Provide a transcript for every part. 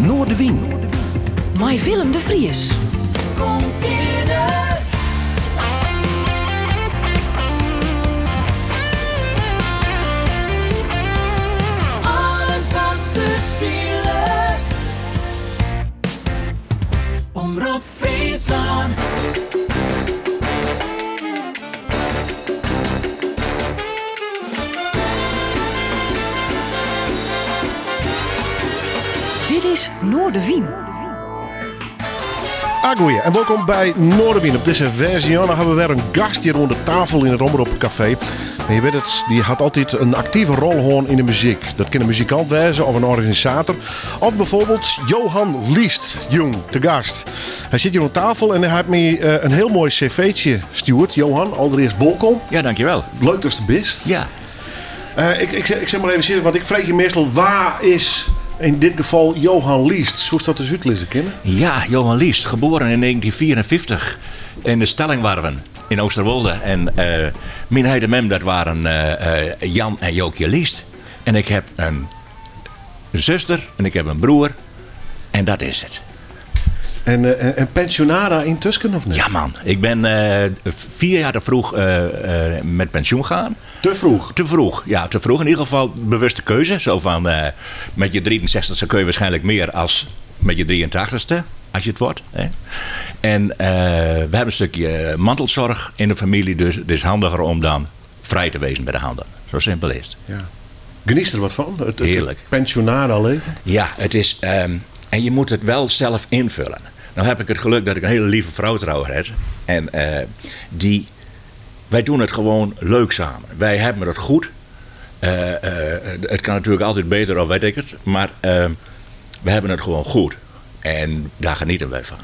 Noardewyn. Mei Willem de Vries. Kom fierder. Alles wat der spilet. Omrop Fryslân. Dit is Noardewyn. Agoeie en wolkom by Noardewyn. Op dizze woansdei hawwe we wer in gast hjir oan de tafel yn it Omrop Café. En je witte it, dy hat altyd in aktive rol hân yn de muzyk. Dat kin in muzikant wêze of in organisator. Of bijvoorbeeld Johan Liest, jûn te gast. Hy sit hjir oan tafel en hy hat my in hiel moai cv'tsje stjoerd. Johan, alderearst wolkom. Ja, dankjewel. Leuk datst der bist. Ja. Ik, ik sil mar even sizze, want ik freegje meastal wa is yn dit gefal Johan Liest? Soest dat ris útlizze kinne? Ja, Johan Liest, geboren in 1954 in de Stellingwarven in Oosterwolde. En myn heit en mem dat waren Jan en Jookje Liest. En ik heb in zuster en ik heb in broer en dat is it. En, en pensjonada yntusken of net? Ja man, ik ben 4 jaar te vroeg met pensioen gaan. Te vroeg? Te vroeg, ja, te vroeg. In ieder geval bewuste keuze. Zo van, met je 63ste kun je waarschijnlijk meer als met je 83ste, als je het wordt. Hè. En we hebben een stukje mantelzorg in de familie, dus het is handiger om dan vrij te wezen bij de handen. Zo simpel is het. Ja. Geniet er wat van? Het Heerlijk. pensionada leven? Ja, het is... en je moet het wel zelf invullen. Nou heb ik het geluk dat ik een hele lieve vrouw trouwens heb. En die... Wij doen het gewoon leuk samen. Wij hebben het goed. Het kan natuurlijk altijd beter, of weet ik het. Maar we hebben het gewoon goed. En daar genieten wij van.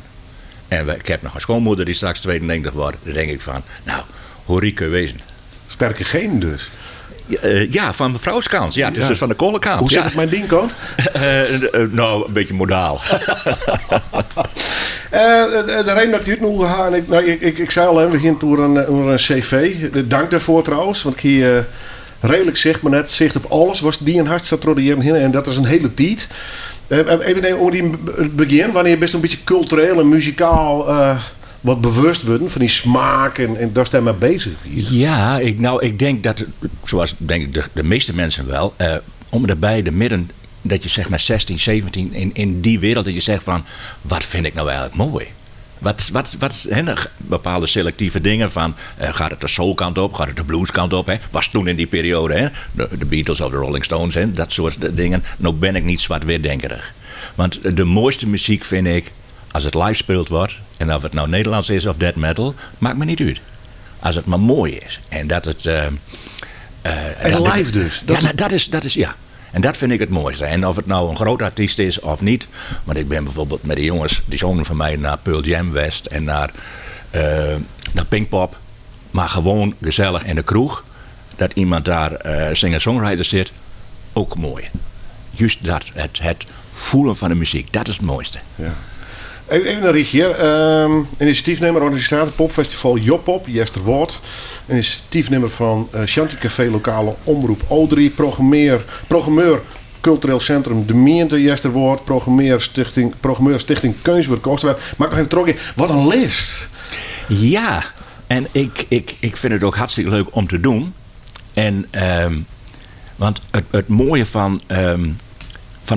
En ik heb nog een schoonmoeder die straks 92 wordt. Daar denk ik van, nou, hoe riek kun je wezen? Sterke genen dus. Ja, van mevrouwskant. Ja, het is dus van de kolenkant. Hoe zit het mijn dienkant? Nou, een beetje modaal. De reden dat ik het nu ga, en ik, nou, ik, ik, ik zei al, hè, we beginnen door een cv. Dank daarvoor trouwens, want ik hier redelijk zicht, maar net zicht op alles. Was die een hart zat door de jaren heen en dat is een hele tijd. Even nemen over die het begin, wanneer je best een beetje cultureel en muzikaal wat bewust worden van die smaak en daar zijn we mee bezig hier. Ja, ik denk dat, zoals denk ik de meeste mensen wel, om erbij de midden, dat je zeg maar 16, 17, in die wereld dat je zegt van, wat vind ik nou eigenlijk mooi? Bepaalde selectieve dingen van, gaat het de soulkant op, gaat het de blueskant op? Hè? Was toen in die periode, hè? De Beatles of de Rolling Stones, hè? Dat soort dingen. Nou ben ik niet zwart-wit-denkerig. Want de mooiste muziek vind ik, als het live gespeeld wordt, en of het nou Nederlands is of death metal, maakt me niet uit. Als het maar mooi is. En dat het, En dat live dus? Dat Ja, nou, dat is, dat is, ja. En dat vind ik het mooiste. En of het nou een groot artiest is of niet. Want ik ben bijvoorbeeld met de jongens, die zonen van mij, naar Pearl Jam West en naar Pinkpop. Maar gewoon gezellig in de kroeg. Dat iemand daar singer-songwriter zit, ook mooi. Juist dat, het voelen van de muziek, dat is het mooiste. Ja. Even naar Rietje. Initiatiefnemer, organisator, popfestival Joppop, Easterwâld. Initiatiefnemer van Shanty Café, lokale omroep O3. Programmeur cultureel centrum De Miente, Easterwâld. Programmeur stichting Keunstwurk Oosterwijk. Maak nog even terug. Wat een list. Ja, en ik vind het ook hartstikke leuk om te doen. En, want het mooie van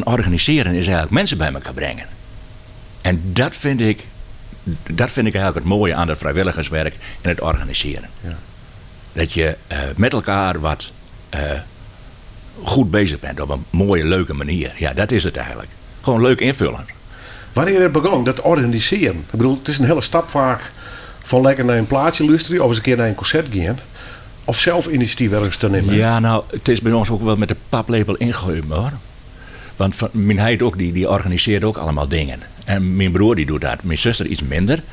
organiseren is eigenlijk mensen bij elkaar brengen. En dat vind ik eigenlijk het mooie aan het vrijwilligerswerk en het organiseren. Dat je met elkaar wat goed bezig bent op een mooie, leuke manier. Ja, dat is het eigenlijk. Gewoon leuk invullen. Wanneer het begon, dat organiseren? Het is een hele stap vaak van lekker naar een plaatje luisteren of eens een keer naar een concert gaan. Of zelf initiatief ergens te nemen. Ja, het is bij ons ook wel met de paplepel ingegooid, hoor. Want mijn heid ook, die organiseert ook allemaal dingen. En mijn broer die doet dat. Mijn zuster iets minder.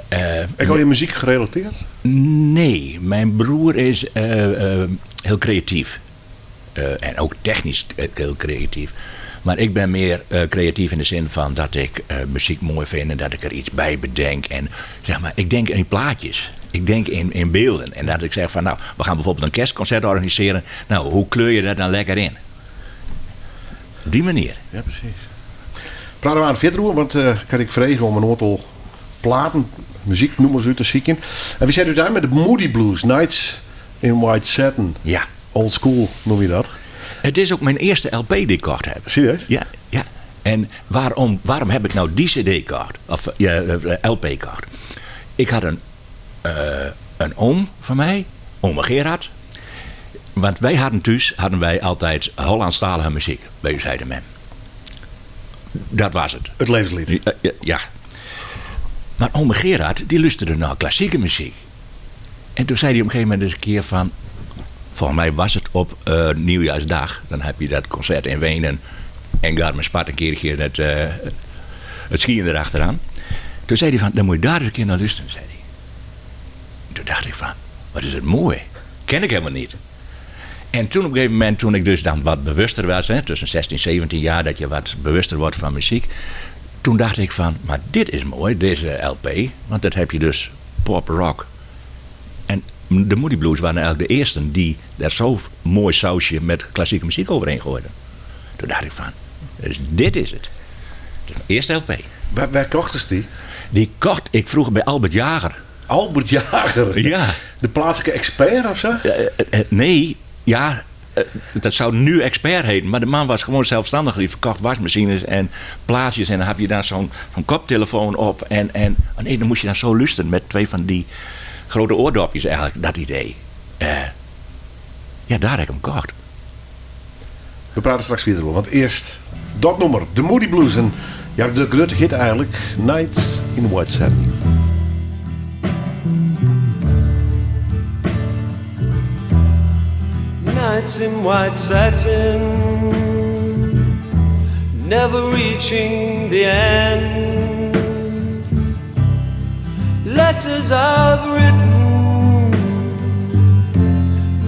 En al je muziek gerelateerd? Nee, mijn broer is heel creatief. En ook technisch heel creatief. Maar ik ben meer creatief in de zin van dat ik muziek mooi vind en dat ik er iets bij bedenk. En ik denk in plaatjes. Ik denk in beelden. En dat ik zeg van, we gaan bijvoorbeeld een kerstconcert organiseren. Hoe kleur je dat dan lekker in? Op die manier. Ja, precies. Prate we aanst fierder oer, want ik ha dy frege om in oantal platen, muzyknûmers út te sykjen. En we sette útein mei de Moody Blues, Nights in White Satin. Ja. Old school noem je dat. Het is ook mijn eerste LP die ik kocht heb. Serieus? Ja, ja. En waarom heb ik nou die cd gekocht? Of ja, LP gekocht? Ik had een oom van mij, ome Gerard. Want wij hadden thuis hadden wij altijd Hollandstalige muziek bij ons heit en mem. Dat was het. Het levenslied. Ja, ja. Maar ome Gerard, die luisterde naar klassieke muziek. En toen zei hij op een gegeven moment eens een keer van... Volgens mij was het op nieuwjaarsdag. Dan heb je dat concert in Wenen. En Garmisch een keertje het skiën erachteraan. Toen zei hij van, dan moet je daar eens een keer naar luisteren, zei hij. Toen dacht ik van, wat is het mooi. Ken ik helemaal niet. En toen op een gegeven moment, toen ik dus dan wat bewuster was, hè, tussen 16 en 17 jaar, dat je wat bewuster wordt van muziek. Toen dacht ik van, maar dit is mooi, deze LP. Want dat heb je dus pop, rock. En de Moody Blues waren eigenlijk de eersten die daar zo mooi sausje met klassieke muziek overheen gooiden. Toen dacht ik van, dus dit is het. Dus mijn eerste LP. Waar kochten ze die? Die kocht ik vroeger bij Albert Jager. Albert Jager? Ja. De plaatselijke expert of zo? Nee, ja, dat zou nu expert heten. Maar de man was gewoon zelfstandig. Die verkocht wasmachines en plaatjes. En dan heb je daar zo'n koptelefoon op. En oh nee, dan moest je dan zo luisteren met twee van die grote oordopjes eigenlijk. Dat idee. Ja, daar heb ik hem gekocht. We praten straks verder over. Want eerst dat nummer, de Moody Blues. En ja, de grote hit eigenlijk, Nights in White Satin. Nights in white satin, never reaching the end. Letters I've written,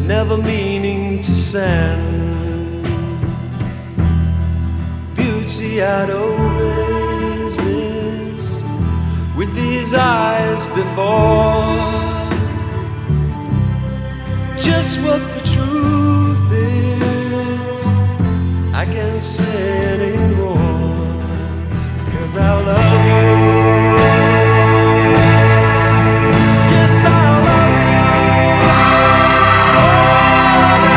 never meaning to send. Beauty I'd always missed with these eyes before. Just what the truth is, I can't say anymore, because I love you. Yes, I love you. Oh, I love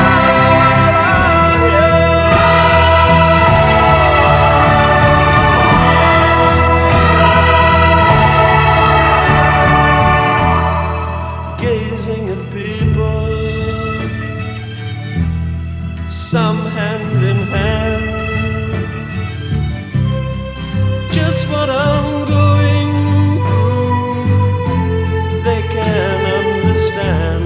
you. Gazing at people, some hand in hand. Just what I'm going through, they can understand.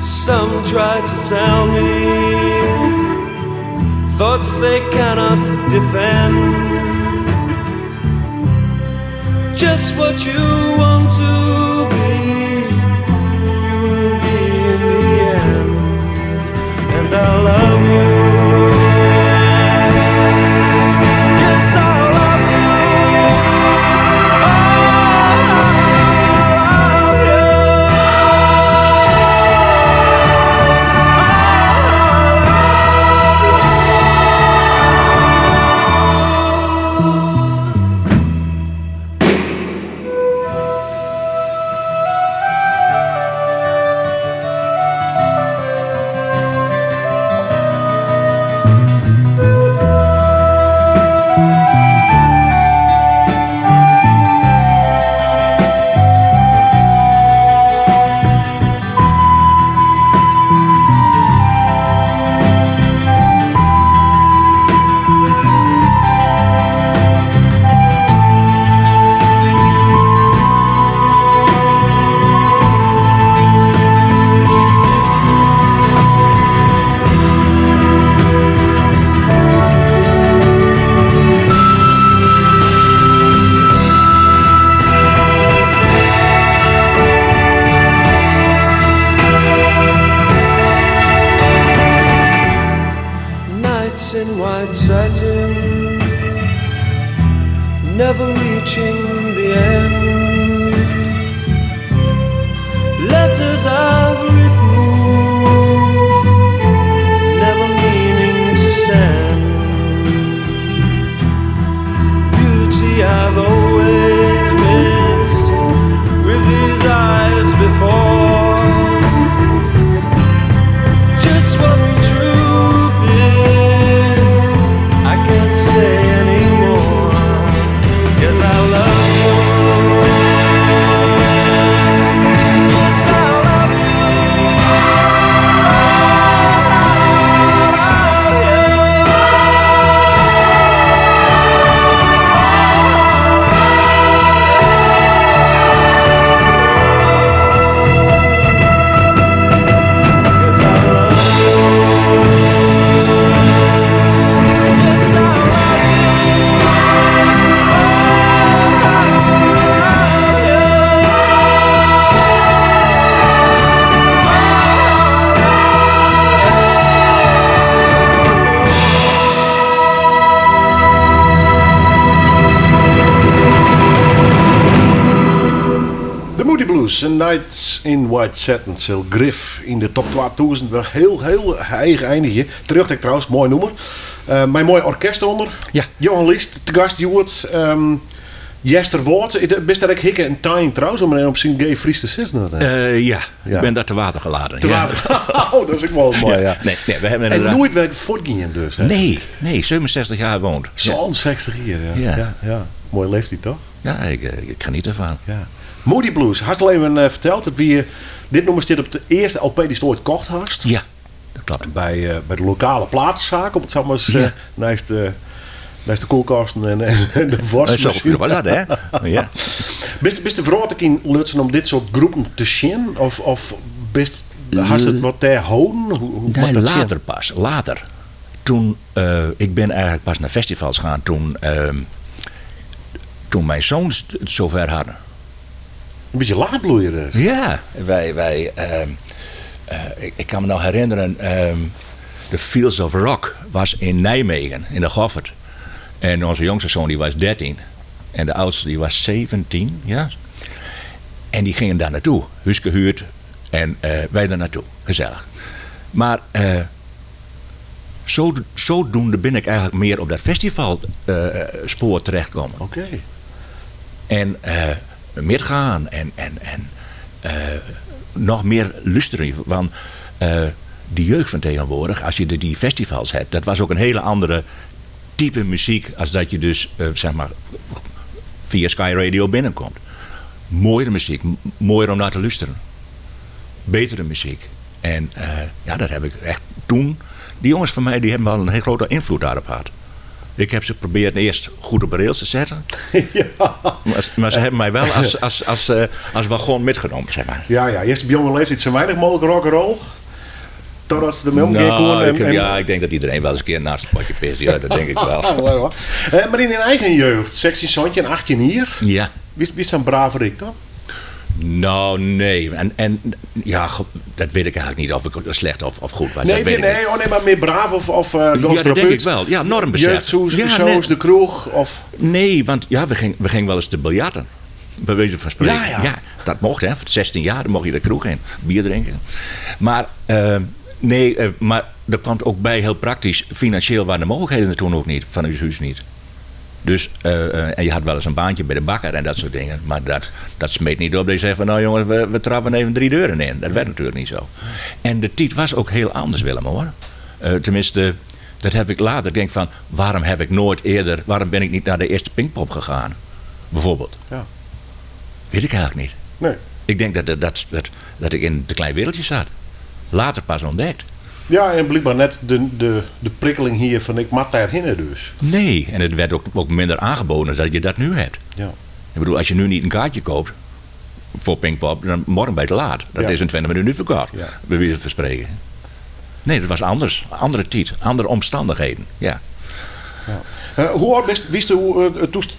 Some try to tell me thoughts they cannot defend. Just what you want to be, you will be in the end. And I love you. Yes, I love you. Oh, I love you. Nights in white satin, never reaching the end. Letters I've written, never meaning to send. Blues en Nights in White Satin sil grif yn de top 2000 wer heel, heel heech einigje. Terjochte ek trouwens, moai nûmer. Uh, mei moai orkest derûnder. Ja. Johan Liest te gast hjoed. Um, Easterwâlde, bist dêr ek hikke en tein trouwens, om it op syn geef Frysk te sizzen? Uh, ja, ik ben daar te water gelaten. Te water. Oh, dat is ek wol moai, ja. Nee, nee, we hebben En noait wer fuortgien dus, hè? Nee, nee, 67 jaar woont. 67 jier, ja. Ja. Ja, ja. Moaie leeftiid, toch? Ja, ik, eh, ik geniet ervan. Ja. Moody Blues, hast al even eh, ferteld. It wie, dit nûmer stiet op de earste LP dy'tst oait kocht hast. Ja, dat klopt. By, eh, by de lokale platensaak, om it sa mar eens, Ja. neist, neist de kuolkasten en, en de Zo waskmasine. was dat, hè? Ja. Bist, bist de wrâld ek yn lutsen om dit soart groepen te sjen? Of, of bist, hast it wat dêr holden? Hoe, hoe Nee, moat dat sjen? later pas. Later. Toen, ik ben eigenlijk pas naar festivals gegaan toen, toen mijn zoons het zover hadden. In bytsje laatbloeier dus. Ja, wij, wij, ik, ik kan me nog herinneren, de Fields of Rock was in Nijmegen, in de Goffert. En onze jongste zoon die was 13. En de oudste die was 17, ja. En die gingen daar naartoe. Huis gehuurd en wij daar naartoe. Gezellig. Maar zodoende ben ik eigenlijk meer op dat festivalspoor terechtgekomen. Oké. En meer gaan en nog meer luisteren. Want die jeugd van tegenwoordig, als je die festivals hebt, dat was ook een hele andere type muziek als dat je dus zeg maar via Sky Radio binnenkomt. Mooiere muziek, mooier om naar te luisteren. Betere muziek. En ja, dat heb ik echt toen. Die jongens van mij die hebben wel een heel grote invloed daarop gehad. Ik heb ze geprobeerd eerst goed op de rails te zetten. Ja. Maar ze hebben mij wel als wagon metgenomen, zeg maar. Ja, ja. Eerst op jonge leeftijd zo weinig mogelijk rock'n'roll. Totdat ze ermee omgaan Nou, konden en- ja, ik denk dat iedereen wel eens een keer naast het potje pist. Ja, dat denk ik wel. Ah, wel, wel. Maar in je eigen jeugd, 16 zoontje en 18 hier. Ja. Wie is zo'n brave Rick dan? Nou, nee. En ja, dat weet ik eigenlijk niet of ik slecht of goed was. Nee, dat weet nee, ik nee, niet. oh, nee, maar meer braaf of Ja, dat denk ik wel. Ja, normbesef. Jeugdsoes, Ja, soos, nee. de kroeg. Of... Nee, want ja, we gingen wel eens te biljarten. Bij wijze van spreken. Ja, ja. Ja, dat mocht, hè. Voor 16 jaar, dan mocht je de kroeg in. Bier drinken. Maar nee, maar er kwam ook bij heel praktisch. Financieel waren de mogelijkheden er toen ook niet. Van uw huis niet. Dus, en je had wel eens een baantje bij de bakker en dat soort dingen. Maar dat smeet niet op. Die zei van, nou jongens, we trappen even 3 deuren in. Dat werd natuurlijk niet zo. En de tijd was ook heel anders, Willem, hoor. Tenminste, dat heb ik later. Ik denk van, waarom heb ik nooit eerder... Waarom ben ik niet naar de eerste Pinkpop gegaan? Bijvoorbeeld. Weet ik eigenlijk niet. Nee. Ik denk dat ik in een klein wereldje zat. Later pas ontdekt. Ja, en blijkbaar net de prikkeling hier van ik mat daarheen dus. Nee, en het werd ook minder aangeboden dan dat je dat nu hebt. Ik bedoel, als je nu niet een kaartje koopt voor Pinkpop, dan morgen bij te laat. Dat is in 20 minuten verkocht, bij wijze van spreken. Nee, dat was anders. Andere tijd, andere omstandigheden. Ja. Hoe oud bist, wist u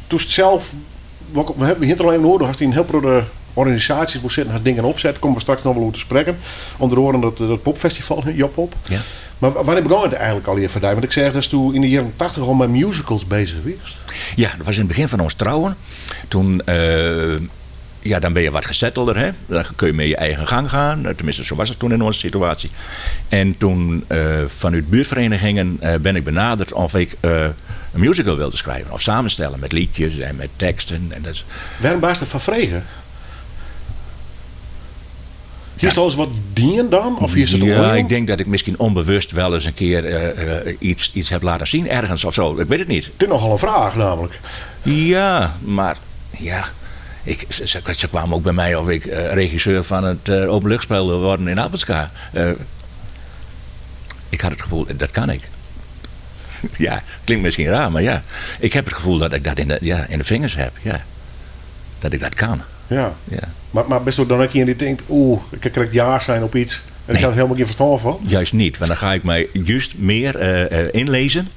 toest zelf, wat, we hebben hier alleen horen, had hij een heel grote organisaties voor zitten, had dingen opzet, komen we straks nog wel over te spreken. Onder andere dat popfestival, Joppop. Maar wanneer begon het eigenlijk al hier vandaag? Want ik zeg dat toen in de jaren 80 al met musicals bezig was. Ja, dat was in het begin van ons trouwen. Toen ja, dan ben je wat gezettelder, hè? Dan kun je meer je eigen gang gaan. Tenminste, zo was het toen in onze situatie. En toen vanuit buurtverenigingen ben ik benaderd of ik een musical wilde schrijven. Of samenstellen met liedjes en met teksten. En dat... Waarom was er van vregen? Hier is al eens wat dien dan? Of hier is het Ja, oorlog? ik denk dat ik misschien onbewust wel eens een keer iets heb laten zien ergens of zo. Ik weet het niet. Het is nogal een vraag namelijk. Ja, maar ja, ze kwamen ook bij mij of ik regisseur van het openluchtspel wil worden in Appelscha. Ik had het gevoel, dat kan ik. Ja, klinkt misschien raar, maar ja. Ik heb het gevoel dat ik dat in de vingers heb. Ja. Dat ik dat kan. Maar best wel dan ook iemand die denkt, oeh, ik krijg ja zijn op iets. En ik Nee. had er helemaal geen verstand van. Juist niet, want dan ga ik mij juist meer inlezen.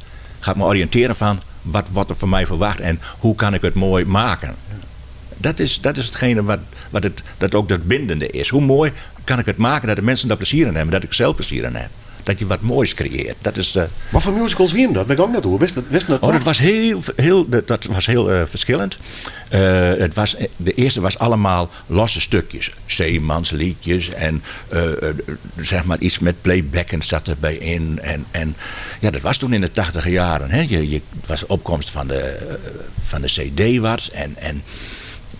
Ga ik me oriënteren van wat wordt er van mij verwacht en hoe kan ik het mooi maken. Dat is hetgene wat het, dat ook dat bindende is. Hoe mooi kan ik het maken dat de mensen daar plezier in hebben, dat ik zelf plezier in heb. Dat je wat moois creëert. Dat is, Wat foar musicals wienen dat? Wit ik ook net oer. Wist dat, wist dat Oh, dat was heel, heel, dat was heel verschillend. Het was, de eerste was allemaal losse stukjes. Zeemansliedjes en zeg maar iets met playbacken zat erbij in. En ja, dat was toen in de 80e jaren. Hè. Het was de opkomst van de cd wat. En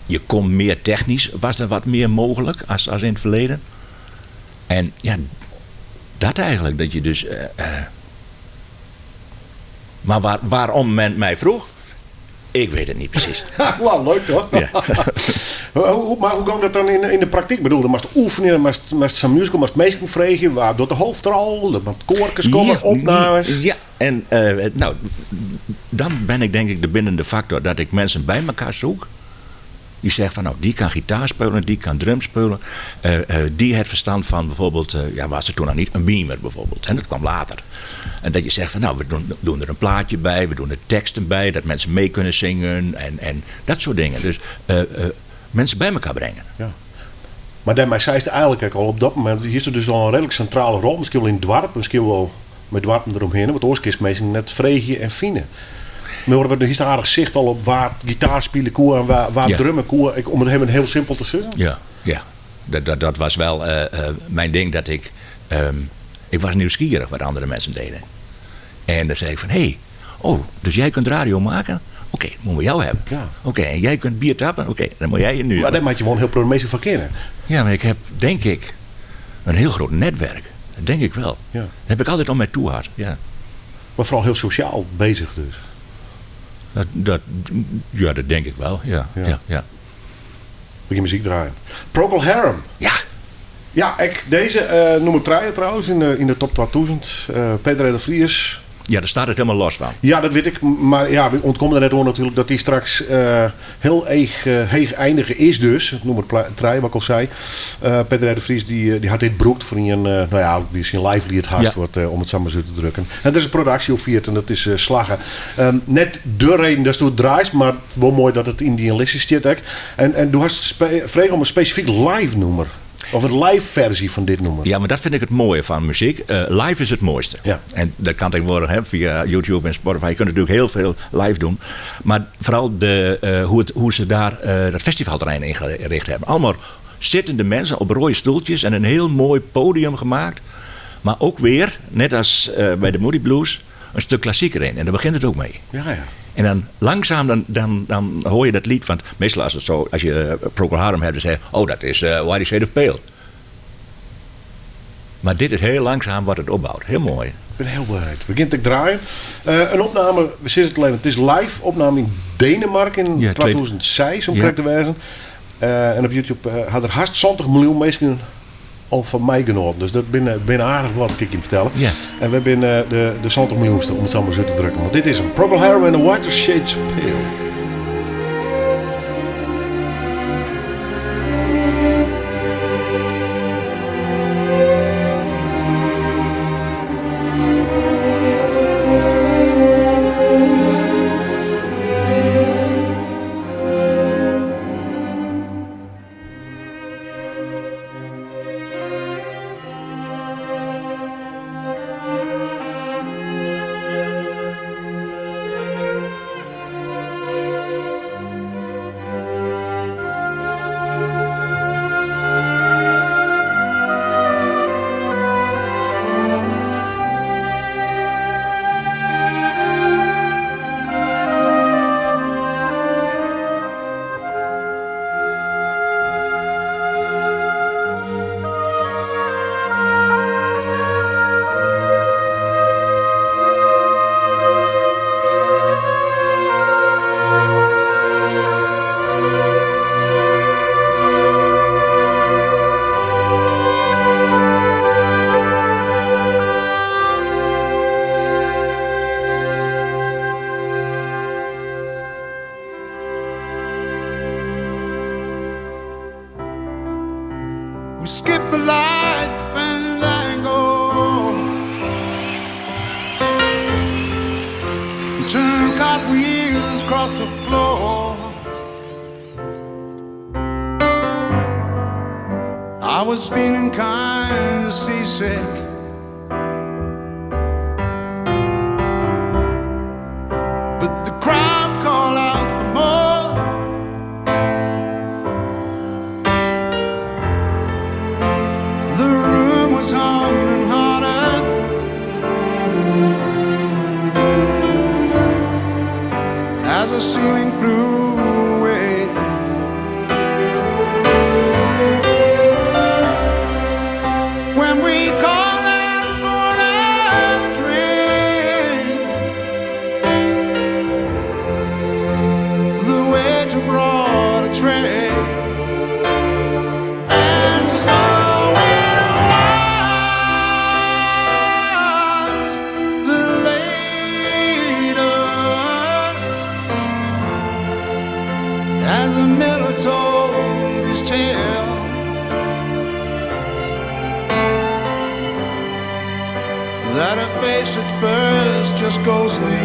je kon meer technisch, was er wat meer mogelijk als in het verleden. En ja, dat eigenlijk. Dat je dus... maar waarom men mij vroeg, ik weet het niet precies. Nou, leuk toch? Ja. Maar hoe ging dat dan in de praktijk? Ik bedoel, dan moest oefenen, dan moest zo'n musical, moest meestal vregen, waar door de hoofdrol, dan moest koorkes komen, opnames. Ja, en dan ben ik denk ik de bindende factor dat ik mensen bij elkaar zoek. Die zegt van, nou, die kan gitaar spelen, die kan drum spelen. Die heeft verstand van bijvoorbeeld, ja, was er toen nog niet, een beamer bijvoorbeeld. En dat kwam later. En dat je zegt van, nou, we doen er een plaatje bij, we doen er teksten bij, dat mensen mee kunnen zingen en dat soort dingen. Dus mensen bij elkaar brengen. Ja. Maar daarmee zei ze eigenlijk al op dat moment, hier is er dus al een redelijk centrale rol. Misschien wel in het dorp, misschien wel met dorpen eromheen. Want oorskist meestal net Vreegje en Fine. Maar we hebben hier aardig zicht al op waar gitaar spelen koer en waar drummen koer. Om het helemaal heel simpel te zeggen. Ja, ja. Dat was wel mijn ding. Dat ik was nieuwsgierig wat andere mensen deden. En dan zei ik van, hé, hey, oh, dus jij kunt radio maken? Oké, dan moeten we jou hebben. Oké, en jij kunt bier tappen? Oké, dan moet jij je nu Maar hebben. daar maak je wel een heel probleem van kennen. Ja, maar ik heb, denk ik, een heel groot netwerk. Dat denk ik wel. Dat heb ik altijd om mij toe gehad. Ja. Maar vooral heel sociaal bezig dus. Dat denk ik wel, ja. Ja, ja. Begin muziek draaien. Procol Harum. Ja. Ja, ik, deze nummer 3 trouwens in de top 2000. Peter R. de Vries. Ja, daar staat het helemaal los van. Ja, dat weet ik. Maar ja, we ontkomen er net door natuurlijk dat die straks heel erg heeg eindigen is dus. Ik noem het 3, wat ik al zei. Peter R. de Vries die had dit broekt voor een nou ja, die zijn live lied hard wordt, om het samen zo te drukken. En er is een productie op viert en dat is Slaggen. Net de reden dat het draait, maar wel mooi dat het in die listje zit. Hè. En du hast vraag om een specifiek live nummer. Of een live versie van dit nummer. Ja, maar dat vind ik het mooie van muziek. Live is het mooiste. En dat kan tegenwoordig, hè, via YouTube en Spotify. Je kunt natuurlijk heel veel live doen. Maar vooral hoe ze daar dat festivalterrein ingericht hebben. Allemaal zittende mensen op rode stoeltjes en een heel mooi podium gemaakt. Maar ook weer, net als bij de Moody Blues, een stuk klassieker in. En daar begint het ook mee. En dan langzaam dan hoor je dat lied. Want meestal als het zo, als je Procol Harum hebt, dan zeg je, oh, dat is Whiter Shade of Pale. Maar dit is heel langzaam wat het opbouwt. Heel mooi. Ik ben heel blij. Het begint te draaien. Een opname, we zitten het alleen, het is live opname in Denemarken in Ja, twee- 2006, om Ja. correct te wijzen. En op YouTube had er haast 20 miljoen mensen al van mij genoten. Dus dat binnen aardig wat, kan ik je vertellen. En we zijn de 20 miljoenste, om het zo maar zo te drukken. Want dit is een Procol Harum en a Whiter Shades of Pale. We skip the life and tango, turn cartwheels across the floor. I was feeling kind of seasick. As the ceiling flew away. When we called out for another drink, the waiter brought a tray. And so it was that later, as the miller told his tale, that her face at first just ghostly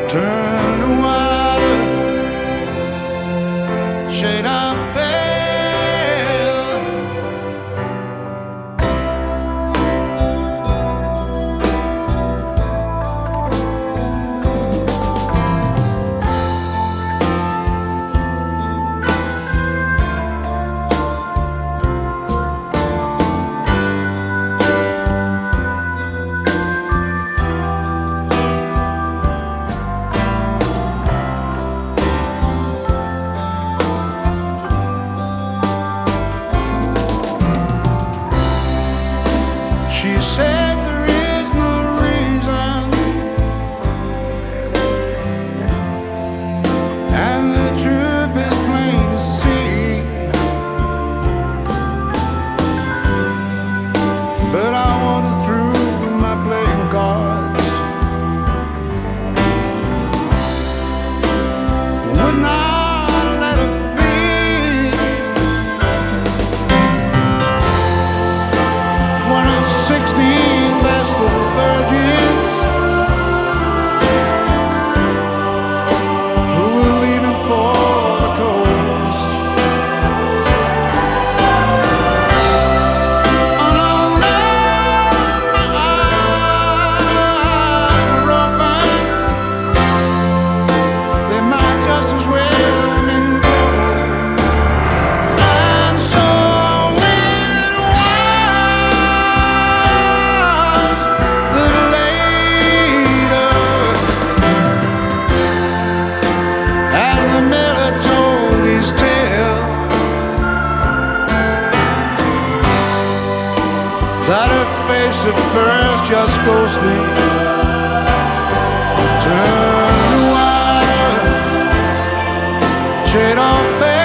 turned to water, shade of pale. She said there is no reason, and the truth is plain to see. But I wandered through my playing cards, would not let it be. One of 16 vestal virgins who were leaving for the coast. And although my eyes were open, they might just as well have been closed. And so it was that later, as the miller told his tale, that her face at first just ghostly turned to white, shade of pale.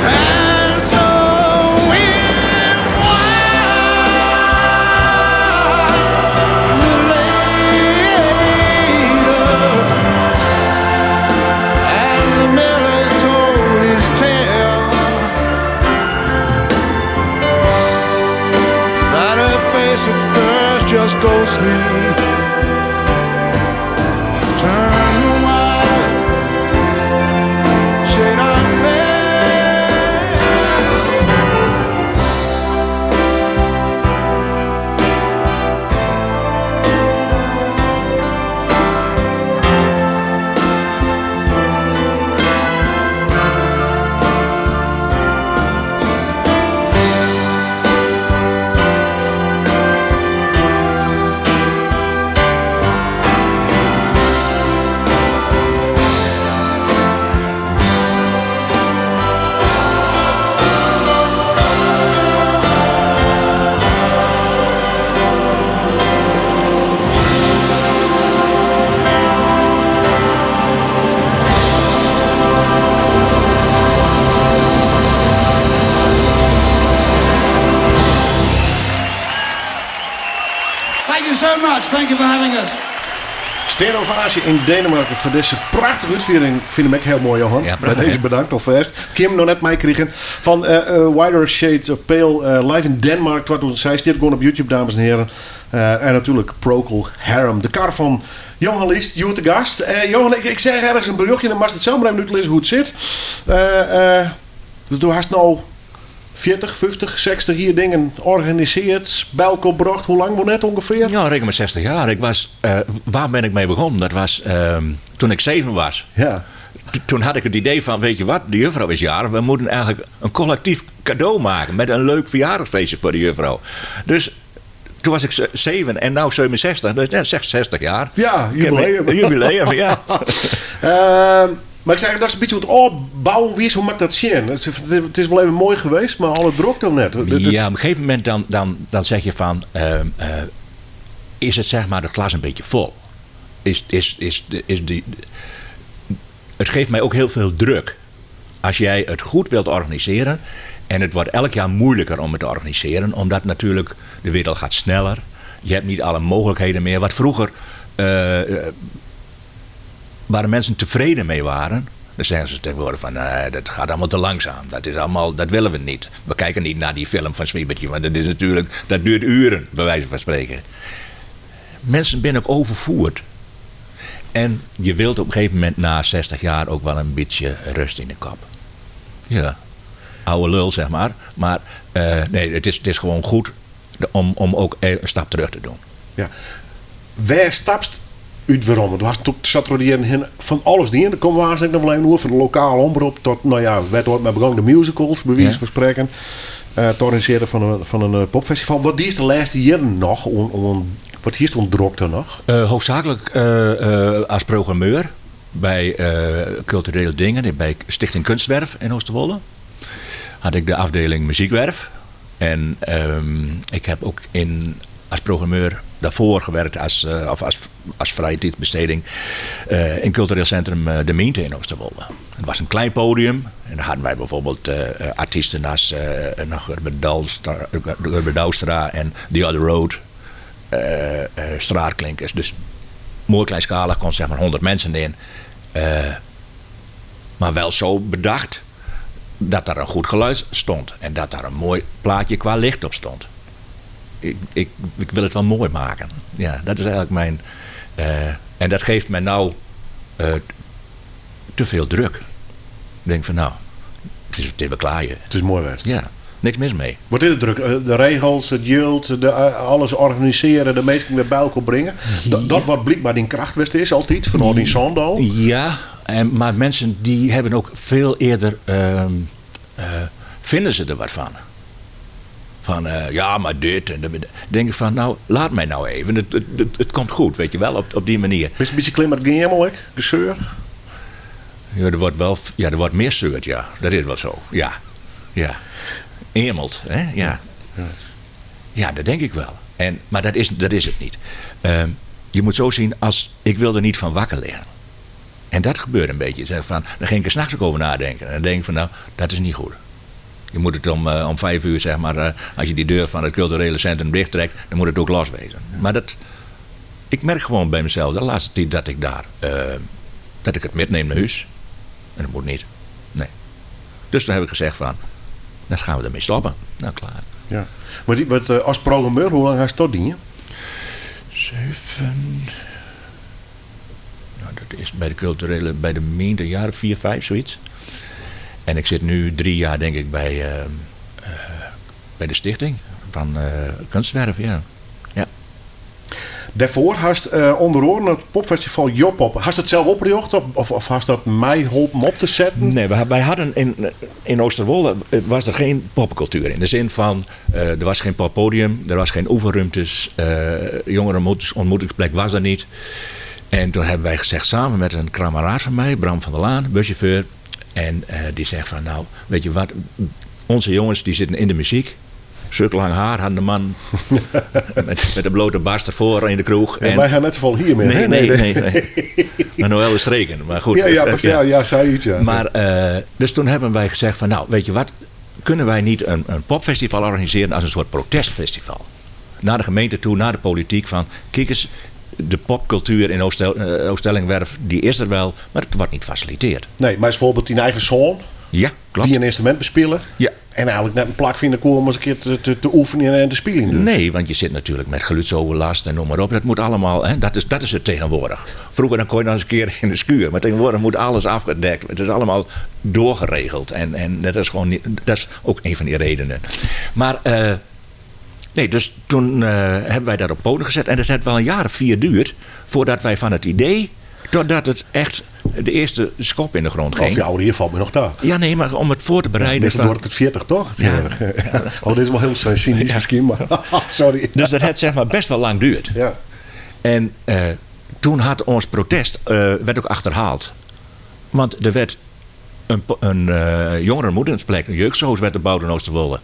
And so it was later, as the miller told his tale, that her face at first just ghostly turned to white, shade of pale. Thank you so much. Thank you for having us. Steande ovaasje yn Denemarken foar dizze prachtige útfiering. Fyn him ek hiel moai, Johan. Ja, By prachtich, dizze hè? bedankt alfêst. Kim noch net meikrigen. Fan Whiter Shades of Pale, live in Denmark 2006. Stiet gewoan op YouTube, dames en heren. En natuerlik Procol Harum. De kar fan Johan Liest, hjoed te gast. Johan, ik, ik seach ergens in berjochtje, dan moatst it sels mar even útlizze hoe't it sit. Dus do hast no 40, 50, 60 jier dingen organisearre, by elkoar brocht. Hoe lang wol net ûngefear? Ja, reken maar 60 jaar. Ik was, waar ben ik mee begonnen? Dat was toen ik 7 was. Ja. Toen had ik het idee van, weet je wat, de juffrouw is jarig. We moeten eigenlijk een collectief cadeau maken met een leuk verjaardagsfeestje voor de juffrouw. Dus toen was ik 7 en nu 67. Dus ja, zeg 60 jaar. Ja, jubileum. Een jubileum, ja. Maar ik zeg, dat is een beetje het opbouwen wie is, hoe maakt dat zin? Het is wel even mooi geweest, maar alle drukte net. Ja, op een gegeven moment dan zeg je van, is het zeg maar de glas een beetje vol? Het geeft mij ook heel veel druk. Als jij het goed wilt organiseren, en het wordt elk jaar moeilijker om het te organiseren, omdat natuurlijk de wereld gaat sneller. Je hebt niet alle mogelijkheden meer. Wat vroeger waar de mensen tevreden mee waren, dan zeggen ze tegenwoordig van, nee, dat gaat allemaal te langzaam. Dat is allemaal, dat willen we niet. We kijken niet naar die film van Swiebertje, want dat is natuurlijk, dat duurt uren, bij wijze van spreken. Mensen zijn ook overvoerd. En je wilt op een gegeven moment na 60 jaar ook wel een beetje rust in de kop. Ja, oude lul, zeg maar. Maar nee, het is gewoon goed om ook een stap terug te doen. Ja. Waar stapst uit waarom? Want er was natuurlijk, zat er die in van alles die in. Er komt waarschijnlijk nog wel even over, van de lokale omroep tot, nou ja, werd ooit maar begonnen, de musicals, bij wijze van spreken. Het organiseren van een popfestival. Wat is de laatste jaren nog? Wat hier stond drukte nog? Hoofdzakelijk als programmeur bij culturele dingen, bij Stichting Kunstwerf in Oosterwolde. Had ik de afdeling Muziekwerf. En ik heb ook als programmeur daarvoor gewerkt als vrije tijdbesteding in cultureel centrum De Miente in Oosterwolde. Het was een klein podium en daar hadden wij bijvoorbeeld artiesten als nog Herbert Dalstra, Herbert Douwstra en The Other Road, straatklinkers. Dus mooi kleinschalig, kon 100 mensen in. Maar wel zo bedacht dat daar een goed geluid stond en dat daar een mooi plaatje qua licht op stond. Ik wil het wel mooi maken. Ja, dat is eigenlijk mijn... En dat geeft mij nou te veel druk. Ik denk van nou, het is wel klaar. Je. Het is mooi geweest. Ja, niks mis mee. Wat is de druk? De regels, het jild, alles organiseren, de mensen weer bij elkaar brengen. Dat wat blijkbaar die kracht geweest is altijd, van Odin Sandal. Ja, maar mensen die hebben ook veel eerder, vinden ze er wat van. Van ja, maar dit. En dat. Denk ik van, nou, laat mij nou even. Het komt goed, weet je wel, op die manier. Is het een beetje klim met gemel, gezeur? Ja, er wordt wel, ja, er wordt meer zeurt, ja. Dat is wel zo, ja. Ja. Emelt, hè? Ja. Ja, dat denk ik wel. Maar dat is het niet. Je moet zo zien, als ik wil er niet van wakker liggen. En dat gebeurt een beetje. Zeg van, daar ging ik er 's nachts ook over nadenken. En dan denk ik van, nou, dat is niet goed. Je moet het om 5 uur, als je die deur van het culturele centrum dichttrekt, dan moet het ook los wezen. Maar ik merk gewoon bij mezelf de laatste tijd dat ik daar dat ik het metneem naar huis. En dat moet niet. Nee. Dus toen heb ik gezegd van, dan gaan we ermee stoppen. Nou, klaar. Ja. Maar als programmeur, hoe lang ga je dat dienen? 7. Nou, dat is bij de culturele, bij de gemeente, jaren 4, 5, zoiets. En ik zit nu 3 jaar, denk ik, bij de stichting van Kunstwerf, ja. Ja. Daarvoor hast onder andere het popfestival Joppop. Hast het zelf opgericht of hast dat mij geholpen op te zetten? Nee, wij hadden in Oosterwolde was er geen popcultuur. In de zin van, er was geen poppodium, er was geen oefenruimtes, jongeren ontmoetingsplek was er niet. En toen hebben wij gezegd, samen met een kameraad van mij, Bram van der Laan, buschauffeur. En die zegt van, nou, weet je wat, onze jongens die zitten in de muziek. Zulk lang haar had de man met de blote barst ervoor in de kroeg. Ja, wij gaan net zoveel hier mee, Nee, hè? nee, Nee, nee, nee. Maar Noël de streken, maar goed. Ja, ja, precies, ja, ja, zei iets, ja. Maar dus toen hebben wij gezegd van, nou, weet je wat, kunnen wij niet een popfestival organiseren als een soort protestfestival? Naar de gemeente toe, naar de politiek van, kijk eens, de popcultuur in Oostellingwerf, die is er wel, maar het wordt niet gefaciliteerd. Nee, maar is bijvoorbeeld die eigen zoon? Ja, klopt. Die in ynstrumint bespile. Ja. En eigenlik net in plak fine koe om ris in kear te, te, te oefenjen en te spyljen. Dus. Nee, want je zit natuurlijk met geluidsoverlast en noem maar op. Dat moet allemaal, hè, dat is het tegenwoordig. Vroeger dan kon je nog eens een keer in de schuur. Maar tegenwoordig moet alles afgedekt. Het is allemaal doorgeregeld. En dat is gewoon niet, dat is ook een van die redenen. Maar nee, dus toen hebben wij dat op poten gezet. En dat heeft wel een jaar of 4 duurt voordat wij van het idee totdat het echt de eerste schop in de grond ging. Of jouw hier valt me nog daar. Ja, nee, maar om het voor te bereiden. Meestal van wordt het 40, toch? Ja. Oh, dit is wel heel cynisch misschien, maar sorry. Dus dat het best wel lang duurt. En toen had ons protest werd ook achterhaald. Want er werd een jongerenmoedingsplek, een jeugdhuis werd gebouwd in Oosterwolde.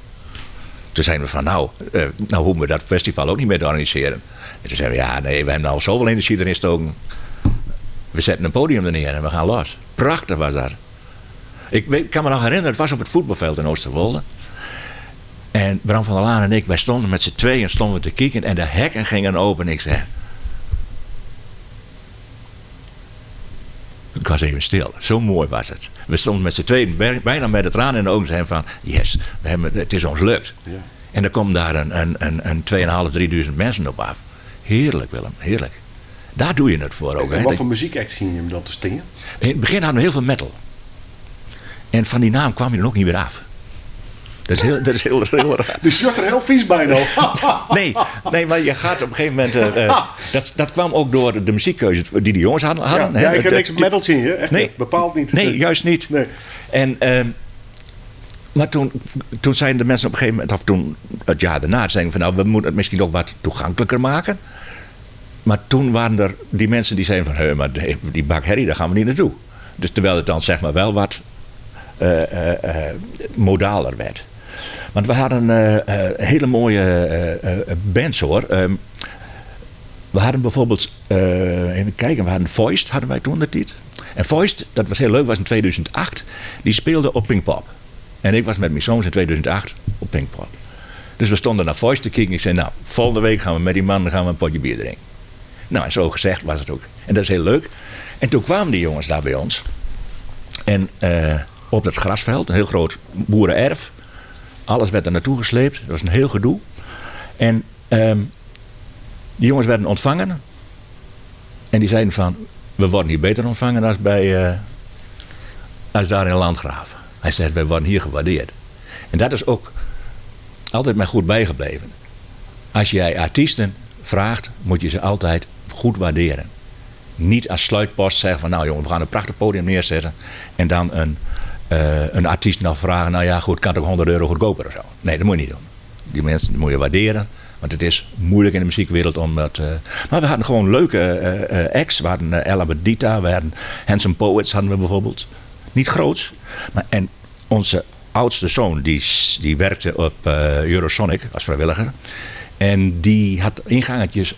Toen zeiden we van, nou hoeven we dat festival ook niet meer te organiseren. En toen zeiden we, ja, nee, we hebben al zoveel energie erin gestoken. We zetten een podium er neer en we gaan los. Prachtig was dat. Ik kan me nog herinneren, het was op het voetbalveld in Oosterwolde. En Bram van der Laan en ik, wij stonden met z'n tweeën stonden we te kijken en de hekken gingen open. Ik zei, ik was even stil. Zo mooi was het. We stonden met z'n tweeën bijna met de tranen in de ogen en zeiden van, yes, het is ons gelukt. En er komen daar een tweeënhalf, 3000 mensen op af. Heerlijk, Willem, heerlijk. Daar doe je het voor ook. En hè. wat voor muziekacts ging je hem dan te stingen? In het begin hadden we heel veel metal. En van die naam kwam je dan ook niet meer af. Dat is heel raar. Dus je wordt er heel vies bij dan. Nee, nee, maar je gaat op een gegeven moment... dat kwam ook door de muziekkeuze die de jongens hadden, Ja, hè. ja, ik heb niks met metal zien, hè? Echt niet. Bepaald niet. Nee, juist niet. Nee. En, maar toen zeiden de mensen op een gegeven moment... of toen het jaar daarna zeiden van... nou, we moeten het misschien ook wat toegankelijker maken. Maar toen waren er die mensen die zeiden van... hé, maar die bak herrie, daar gaan we niet naartoe. Dus terwijl het dan wel wat modaler werd. Want we hadden hele mooie bands, hoor. We hadden bijvoorbeeld, even kijken, we hadden Voiced, hadden wij toen de tijd. En Voiced, dat was heel leuk, was in 2008. Die speelde op Pinkpop. En ik was met mijn zoons in 2008 op Pinkpop. Dus we stonden naar Voiced te kijken. Ik zei, nou, volgende week gaan we met die man een potje bier drinken. Nou, en zo gezegd was het ook. En dat is heel leuk. En toen kwamen die jongens daar bij ons. En op dat grasveld, een heel groot boerenerf. Alles werd er naartoe gesleept. Dat was een heel gedoe. En die jongens werden ontvangen. En die zeiden van, we worden hier beter ontvangen dan als daar in Landgraaf. Hij zei, wij worden hier gewaardeerd. En dat is ook altijd mij goed bijgebleven. Als jij artiesten vraagt, moet je ze altijd goed waarderen. Niet als sluitpost zeggen van, nou jongen, we gaan een prachtig podium neerzetten. En dan een artiest nog vragen, nou ja, goed, kan het ook honderd euro goedkoper of zo. Nee, dat moet je niet doen. Die mensen moet je waarderen, want het is moeilijk in de muziekwereld om dat maar we hadden gewoon leuke acts. We hadden Ella Bedita, we hadden Handsome Poets hadden we bijvoorbeeld. Niet groots. Maar, en onze oudste zoon, die werkte op Eurosonic als vrijwilliger. En die had ingangetjes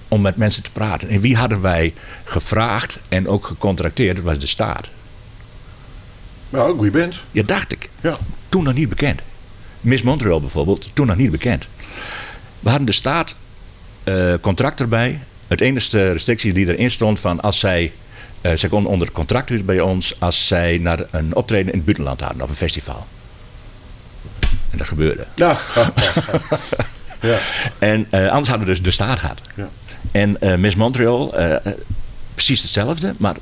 om met mensen te praten. En wie hadden wij gevraagd en ook gecontracteerd? Dat was de staat. Nou, een goeie band. Ja, dacht ik. Ja. Toen nog niet bekend. Miss Montreal bijvoorbeeld, toen nog niet bekend. We hadden de staat contract erbij. Het enige restrictie die erin stond van als zij konden onder contract dus bij ons als zij naar een optreden in het buitenland hadden of een festival. En dat gebeurde. En anders hadden we dus de staat gehad. En Miss Montreal, precies hetzelfde, maar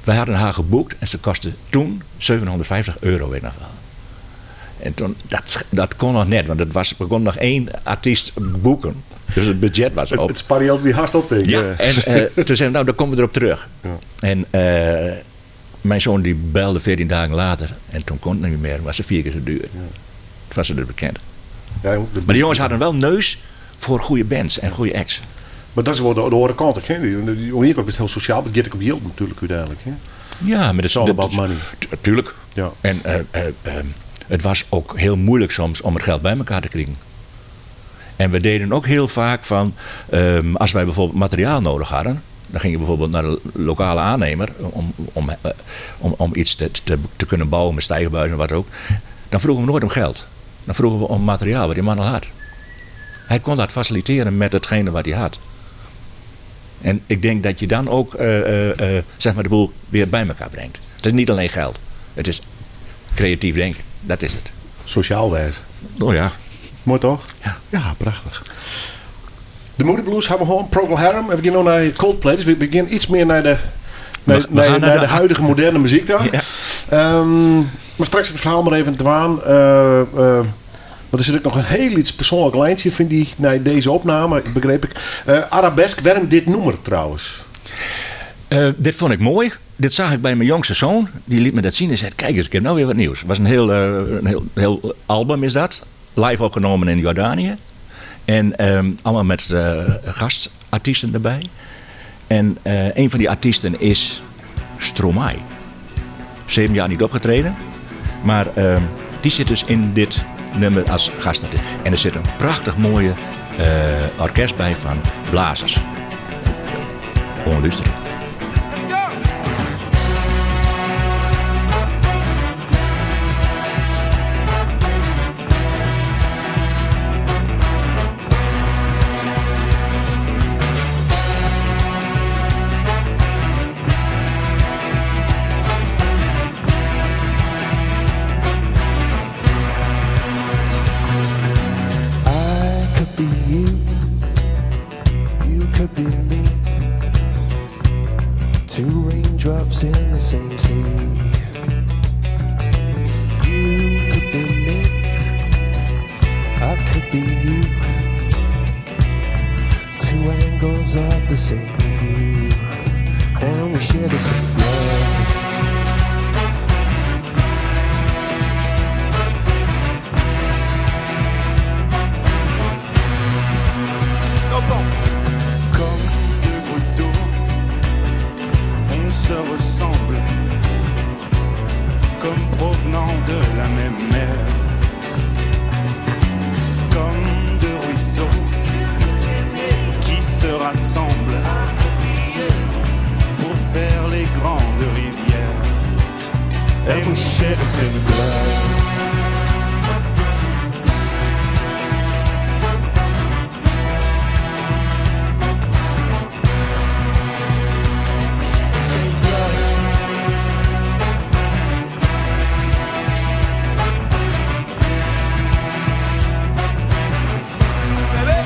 wij hadden haar geboekt en ze kostte toen zevenhonderdvijftig euro, weet ik nog wel. En toen, dat kon nog net, want we konden nog 1 artiest boeken. Dus het budget was Het op. sparrielt weer hard op, denk ik. Ja, en toen zeiden we, nou, dan komen we erop terug. En mijn zoon die belde 14 dagen later en toen kon het niet meer, was ze 4 keer zo duur. Het was ze dus bekend. Ja, joh, de Maar die jongens hadden wel neus voor goede bands en goede acts. Maar dat is wel de andere kant, hè? Die hier is het heel sociaal, maar het gaat ook op yield natuurlijk uiteindelijk. Hè? Ja, maar dat It's all dat about is money. Tuurlijk. En het was ook heel moeilijk soms om het geld bij elkaar te krijgen. En we deden ook heel vaak van, als wij bijvoorbeeld materiaal nodig hadden, dan ging je bijvoorbeeld naar de lokale aannemer om iets te kunnen bouwen met stijgerbuizen en wat ook. Dan vroegen we nooit om geld. Dan vroegen we om materiaal wat die man al had. Hij kon dat faciliteren met hetgene wat hij had. En ik denk dat je dan ook de boel weer bij elkaar brengt. Het is niet alleen geld. Het is Creatief denken, dat is it. Sosjaal wêze. Oh ja. Moai toch? Ja. Ja, prachtich. De Moody Blues ha we hân, Procol Harum. En we gean no nei Coldplay. Dus we begjinne iets mear nei de, nei, We nei, gaan nei naar de de- huidige moderne muzyk ta. Ja. Maar straks it ferhaal mar even dwaan. Want der sit ek noch in hiel lyts persoanlik lijntsje, fyn ik, nei dizze opname, begriep ik. Arabesk, wêrom dit nûmer trouwens? Dit fûn ik moai. Dit seach ik by myn jongste soan. Dy liet my dat sjen en sei: Kijk eens, ik ha no wer wat nijs. It was in hiel album is dat. Live opgenomen yn Jordanië. En allemaal met gastartiesten derby. En een fan dy artysten is Stromae. 7 jaar niet opgetreden. Maar dy sit dus yn dit nûmer as gastartyst. En der sit in prachtich moaie orkest by fan blazers. Gewoan lústerje. Let's go! I could be you, you could be me. Two raindrops in the same sea. You could be me, I could be you. Two angles of the same view, and we share the same blood. Comme deux gouttes d'eau, on se ressemble, comme provenant de la même mer, comme deux ruisseaux qui se rassemblent pour faire les grandes rivières. And we share the same blood. Same blood. Baby.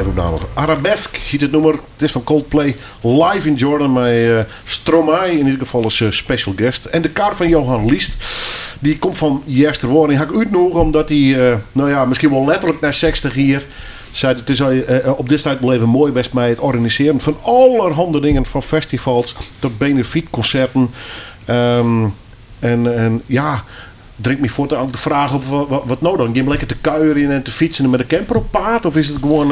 live-opname. Arabesque hjit it nûmer. It is fan Coldplay live in Jordan mei Stromae yn ieder gefal as special guest. En de kar fan Johan Liest, dy komt fan Easterwâlde. Dy ha ik útnûge omdat hy, no ja, miskien wol letterlik nei 60 jier seit it is op dit stuit wol even moai west mei it organisearjen fan allerhande dingen, fan festivals tot benefytkonserten. En ja, dringt my fuort de fraach op, wat no dan? Gean lekker te kuierjen en te fytsen en mei de camper op paad? Of is it gewoan...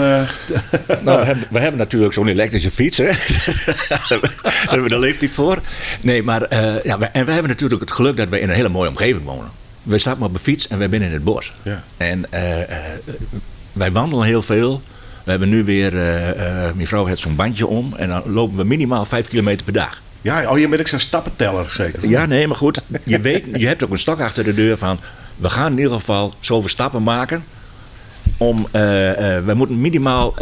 Nou, we hebben natuurlijk zo'n elektrische fiets, hè? Daar leeft hij voor. Nee, maar ja, en we hebben natuurlijk het geluk dat we in een hele mooie omgeving wonen. We stappen op de fiets en we zijn in het bos. Ja. En wij wandelen heel veel. We hebben nu weer, mijn vrouw heeft zo'n bandje om en dan lopen we minimaal 5 kilometer per dag. Ja, oh, je bent ook zo'n stappenteller zeker? Ja, nee, maar goed. Je weet, je hebt ook een stok achter de deur van... we gaan in ieder geval zoveel stappen maken... om, we moeten minimaal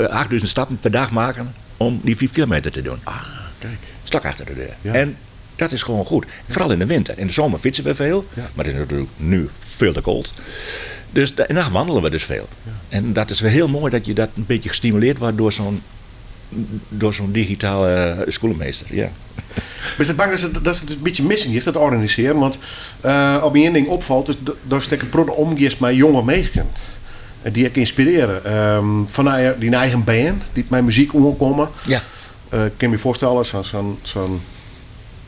8000 stappen per dag maken... om die 5 kilometer te doen. Ah, kijk. Stok achter de deur. Ja. En dat is gewoon goed. Vooral in de winter. In de zomer fietsen we veel. Ja. Maar het is natuurlijk nu veel te koud. Dus en dan wandelen we dus veel. Ja. En dat is weer heel mooi dat je dat een beetje gestimuleerd wordt door zo'n digitale schoolmeester, ja. Ben je bang dat het een beetje missing is, dat organiseren? Want op mijn ding opvalt, is daar steekt een protte omgeest met jonge mensen. Die ik inspireren. Vanuit die eigen band, die mijn muziek omkomen. Ja. Ik kan me voorstellen, zo'n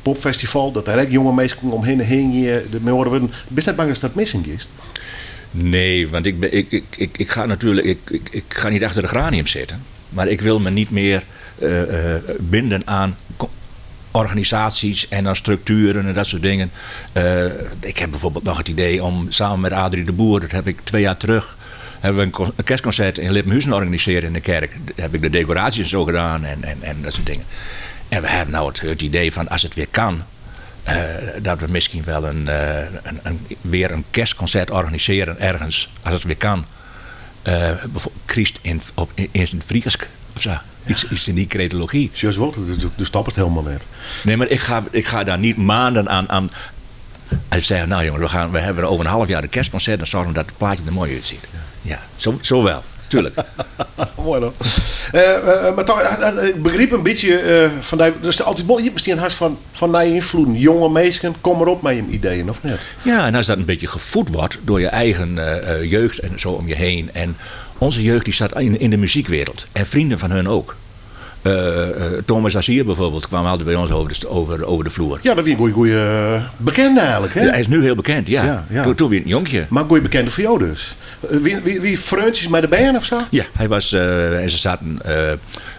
popfestival, dat daar ook jonge mensen omheen heen, de mee horen worden. Ben je bang dat dat missing is? Nee, want ik ben, ik, ik, ik, ik ga natuurlijk, ik, ik, ik ga niet achter de geranium zitten. Maar ik wil me niet meer binden aan organisaties en aan structuren en dat soort dingen. Ik heb bijvoorbeeld nog het idee om samen met Adrie de Boer, dat heb ik 2 jaar terug, hebben we een kerstconcert in Lippenhuizen georganiseerd in de kerk. Daar heb ik de decoraties en zo gedaan en dat soort dingen. En we hebben nou het idee van als het weer kan, dat we misschien wel weer een kerstconcert organiseren ergens, als het weer kan. Bijvoorbeeld Christ in het Friesk of zo. Ja. Iets in die cretologie. Juist wel, dat stopt het helemaal net. Nee, maar ik ga daar niet maanden aan. Hij zei, nou jongen, we hebben over een half jaar een kerstconcert. Dan zorgen we dat het plaatje er mooi uitziet. Ja. Ja, zo wel. Tuurlijk. Mooi hoor. Maar toch, ik begreep een beetje van die, dus altijd wel, je hebt misschien een hart van nieuwe invloeden. Jonge mensen, kom erop met je ideeën, of net? Ja, en als dat een beetje gevoed wordt door je eigen jeugd en zo om je heen. En onze jeugd die staat in de muziekwereld. En vrienden van hun ook. Thomas Azier bijvoorbeeld kwam altijd bij ons over de vloer. Ja, dat is een goeie bekende eigenlijk. Hè? Ja, hij is nu heel bekend, ja. Ja, ja. Toen weer een jonkje. Maar een goeie bekende voor jou dus. Wie freuntjes met de band of zo? Ja, hij was, en ze zaten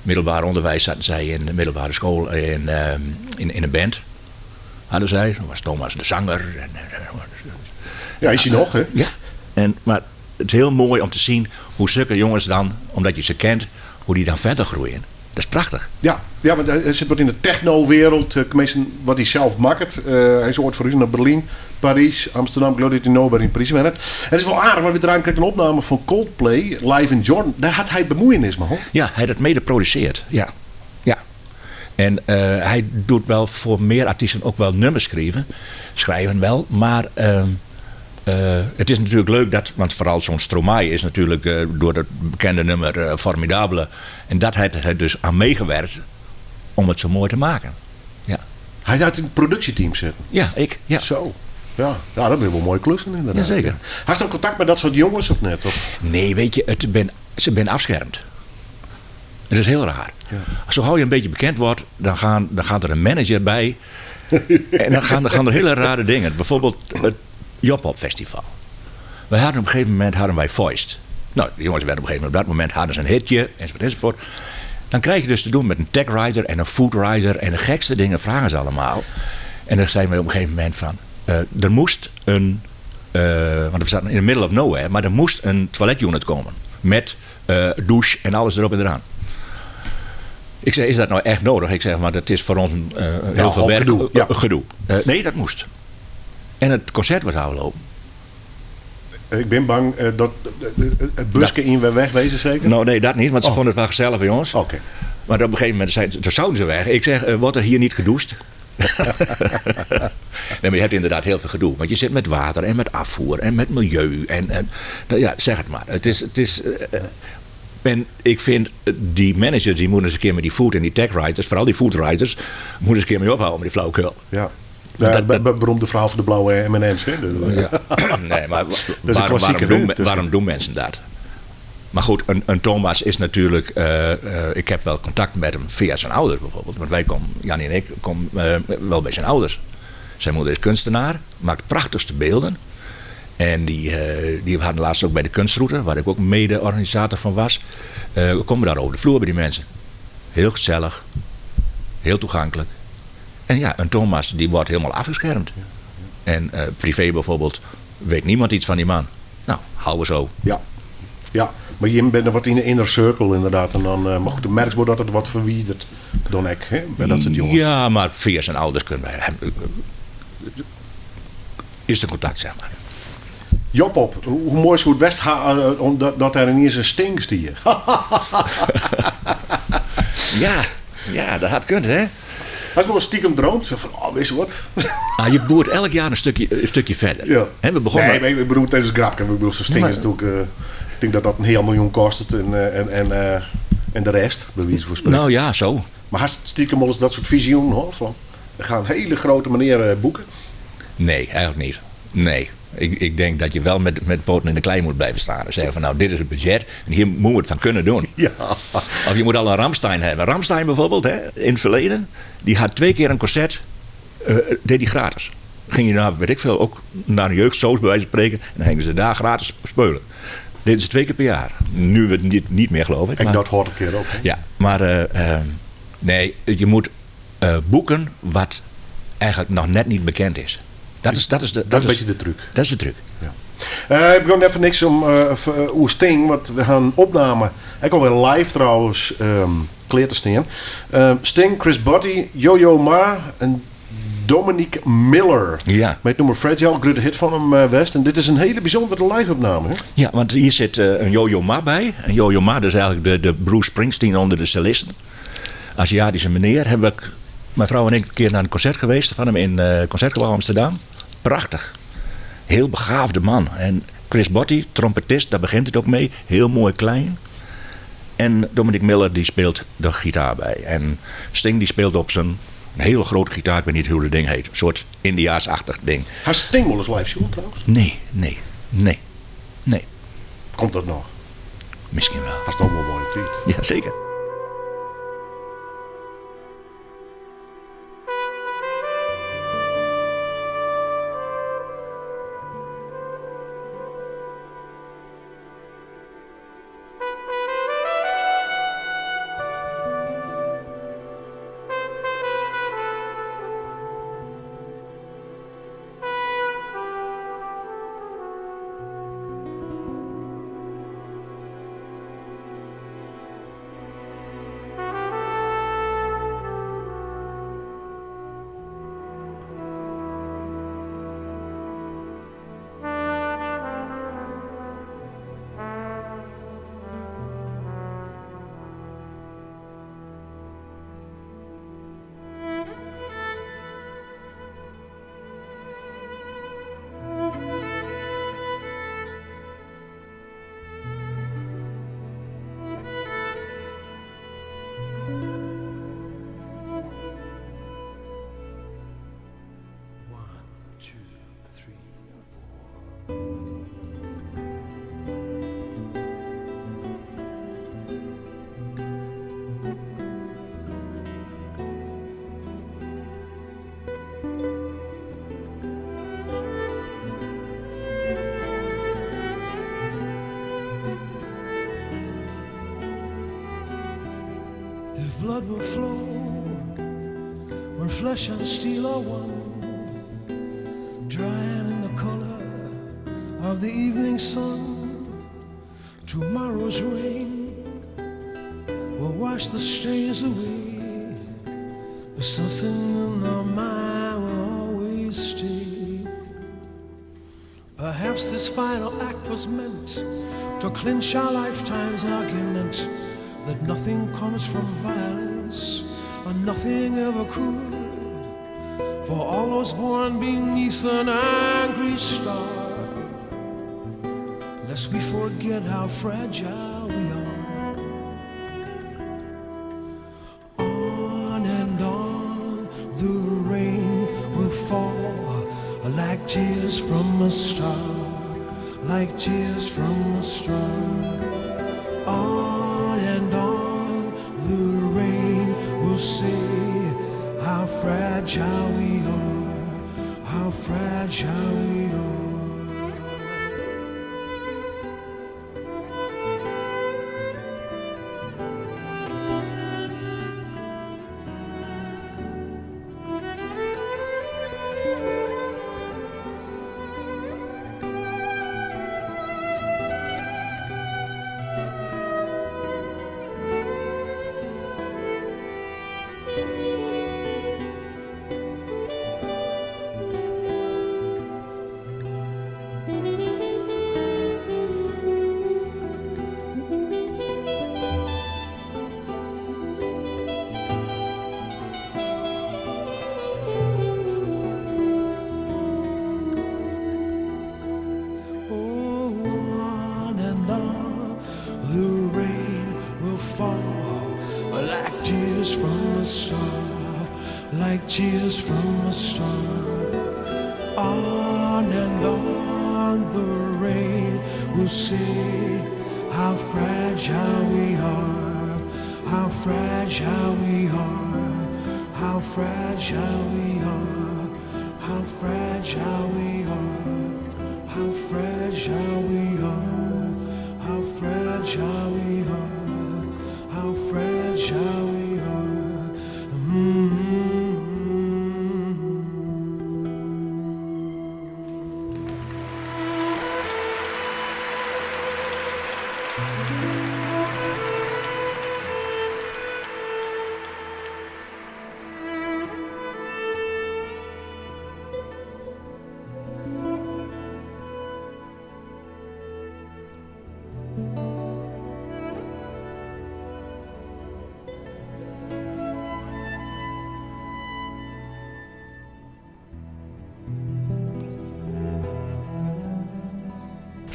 middelbaar onderwijs, zaten zij in de middelbare school in een band. Hadden zij. Toen was Thomas de zanger. Ja, is hij nog, hè? Ja. Maar het is heel mooi om te zien hoe zulke jongens dan, omdat je ze kent, hoe die dan verder groeien. Dat is prachtig. Ja, ja, want hij zit wat in de techno-wereld. Tenminste, wat hij zelf maakt. Hij is ooit verhuisd naar Berlijn, Parijs, Amsterdam. Ik geloof dat hij nu in Parijs werkt. En het is wel aardig, want we draaien een opname van Coldplay, Live in Jordan. Daar had hij bemoeienis mee, hoor. Ja, hij had het mede geproduceerd. Ja. Ja. En hij doet wel voor meer artiesten ook wel nummers schrijven. Schrijven wel, maar het is natuurlijk leuk dat, want vooral zo'n Stromae is natuurlijk door dat bekende nummer Formidable. En dat heeft hij dus aan meegewerkt om het zo mooi te maken. Ja. Hij had in het productieteam zitten. Ja, ik. Ja. Zo. Ja, ja, dat ben wel mooie klussen inderdaad. Jazeker. Had je ook contact met dat soort jongens of net? Of? Nee, ze ben afschermd. Het is heel raar. Ja. Zo gauw je een beetje bekend wordt, dan gaat er een manager bij. En dan gaan er hele rare dingen. Bijvoorbeeld het Jobbop Festival. Wij hadden op een gegeven moment hadden wij Voiced. Nou, de jongens werden op een gegeven moment, op dat moment hadden ze een hitje, enzovoort, enzovoort. Dan krijg je dus te doen met een tech rider en een food rider en de gekste dingen vragen ze allemaal. En dan zeiden we op een gegeven moment van, er moest een, want we zaten in the middle of nowhere, maar er moest een toiletunit komen. Met douche en alles erop en eraan. Ik zei, is dat nou echt nodig? Ik zeg, maar dat is voor ons een heel Ja, veel al werk. gedoe, ja. Gedoe. Nee, dat moest. En het concert was afgelopen. Ik ben bang dat het busje in weer wegwezen zeker? Nou nee, dat niet, want ze Oh. vonden het wel gezellig bij ons. Oké. Maar op een gegeven moment zeiden ze, toen zouden ze weg. Ik zeg, wordt er hier niet gedoucht? Nee, maar je hebt inderdaad heel veel gedoe. Want je zit met water en met afvoer en met milieu. En, nou ja, zeg het maar. Het is, het is En ik vind die managers die moeten eens een keer met die food en die tech writers, vooral die food writers, moeten eens een keer mee ophouden met die flauwekul. Ja. Dat- Ja, dat- beroemde verhaal van de blauwe M&M's. Hè? Ja. Nee, maar is een klassieker, waarom, hè? doen, waarom doen mensen dat? Maar goed, een Thomas is natuurlijk... ik heb wel contact met hem via zijn ouders bijvoorbeeld. Want wij komen, Jannie en ik, komen wel bij zijn ouders. Zijn moeder is kunstenaar, maakt prachtigste beelden. En die hadden laatst ook bij de kunstroute, waar ik ook mede-organisator van was. We komen daar over de vloer bij die mensen. Heel gezellig, heel toegankelijk. En ja, een Thomas die wordt helemaal afgeschermd. En privé bijvoorbeeld weet niemand iets van die man. Nou, houden we zo. Ja. Ja, maar je bent er wat in de inner circle inderdaad. En dan, maar goed, de merk wordt dat het wat verwiederd dan ik, hè, bij dat soort jongens. Ja, maar via zijn ouders kunnen wij hem, is er contact, zeg maar. Job op, hoe mooi is hoe het West omdat dat er ineens een Sting stier. Ja, ja, dat had kunnen, hè? Hij is wel stiekem droomt. Zo van, oh, weet je wat? Ah, je boert elk jaar een stukje verder. Ja. Hè, we begonnen Nee, maar ik bedoel, tijdens het grapje. Ik bedoel, zo'n Sting Nee, is natuurlijk... ik denk dat dat een heel miljoen kost en de rest, bij wijze van spreken. Nou ja, zo. Maar had stiekem wel eens dat soort visioen, hoor? Van, we gaan hele grote meneer boeken. Nee, eigenlijk niet. Nee. Ik denk dat je wel met poten in de klei moet blijven staan. En zeggen van, nou, dit is het budget en hier moeten we het van kunnen doen. Ja. Of je moet al een Rammstein hebben. Rammstein bijvoorbeeld, hè, in het verleden, die had 2 keer een concert, deed die gratis. Ging je naar, weet ik veel, ook naar een jeugdsoos bij wijze van spreken. En dan gingen ze daar gratis spelen. Deden ze 2 keer per jaar. Nu het niet meer, geloof ik. En maar dat hoort een keer ook. Hè? Ja, maar nee, je moet boeken wat eigenlijk nog net niet bekend is. Dat Dat is een beetje de truc. Dat is de truc. Ja. Ik begon even niks om oer Sting, want we gaan opname. Ik al weer live trouwens kleer te staan. Sting, Chris Botti, Yo-Yo Ma en Dominic Miller. Ja. Met het nummer Fragile, grote hit van hem West. En dit is een hele bijzondere live-opname. Hè? Ja, want hier zit een Yo-Yo Ma bij. En Yo-Yo Ma, dat is eigenlijk de Bruce Springsteen onder de cellisten. Aziatische meneer. Hebben we, mijn vrouw en ik, een keer naar een concert geweest van hem in Concertgebouw Amsterdam. Prachtig. Heel begaafde man. En Chris Botti, trompetist, daar begint het ook mee. Heel mooi klein. En Dominic Miller die speelt de gitaar bij. En Sting die speelt op zijn een hele grote gitaar. Ik weet niet hoe dat ding heet. Een soort Indiaasachtig ding. Had Sting wel eens live show trouwens? Nee, nee, nee, nee. Komt dat nog? Misschien wel. Dat is nog wel mooi tijd. Ja, zeker. If blood will flow when flesh and steel are one, drying in the color of the evening sun, tomorrow's rain will wash the stains away, but something in our mind will always stay. Perhaps this final act was meant to clinch our lifetime's argument that nothing comes from violence, and nothing ever could. For all those born beneath an angry star, lest we forget how fragile we are. fall like tears from a star, like tears from a star. On and on the rain will say how fragile we are, how fragile we are. Oh, on and on the rain will fall like tears from a star, like tears from a star. On and on the rain will say how fragile we are, how fragile we are, how fragile we are, how fragile we are, how fragile we are, how fragile we are, how fragile we are. Mm-hmm.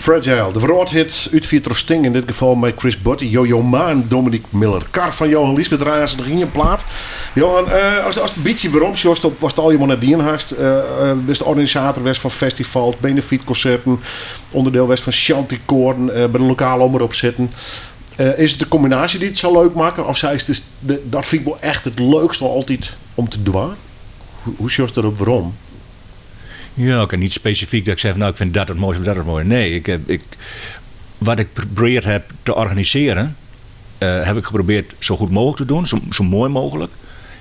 Fragile, de wrâldhit útfierd troch Sting, yn dit gefal mei Chris Botti, Yo-Yo Ma en Dominic Miller. Kar fan Johan Lies, we draaie aanst noch ien plaat. Johan, eh, ast ast in bytsje werom sjochst op watst allegear net dien hast, eh, eh, bist organisator west fan festivals, benefytkonserten, ûnderdiel west fan shantykoaren, by de lokale omrop sitten. Is it de kombinaasje dy't it sa leuk makke of seist dus, dat fyn ik wol echt it leukste altyd om te dwaan? Hoe sjochst derop werom? Ja, ik niet specifiek dat ik zeg, nou ik vind dat het mooiste of dat het mooiste. Nee, ik, ik, wat ik geprobeerd heb te organiseren, uh, heb ik geprobeerd zo goed mogelijk te doen, zo, zo mooi mogelijk.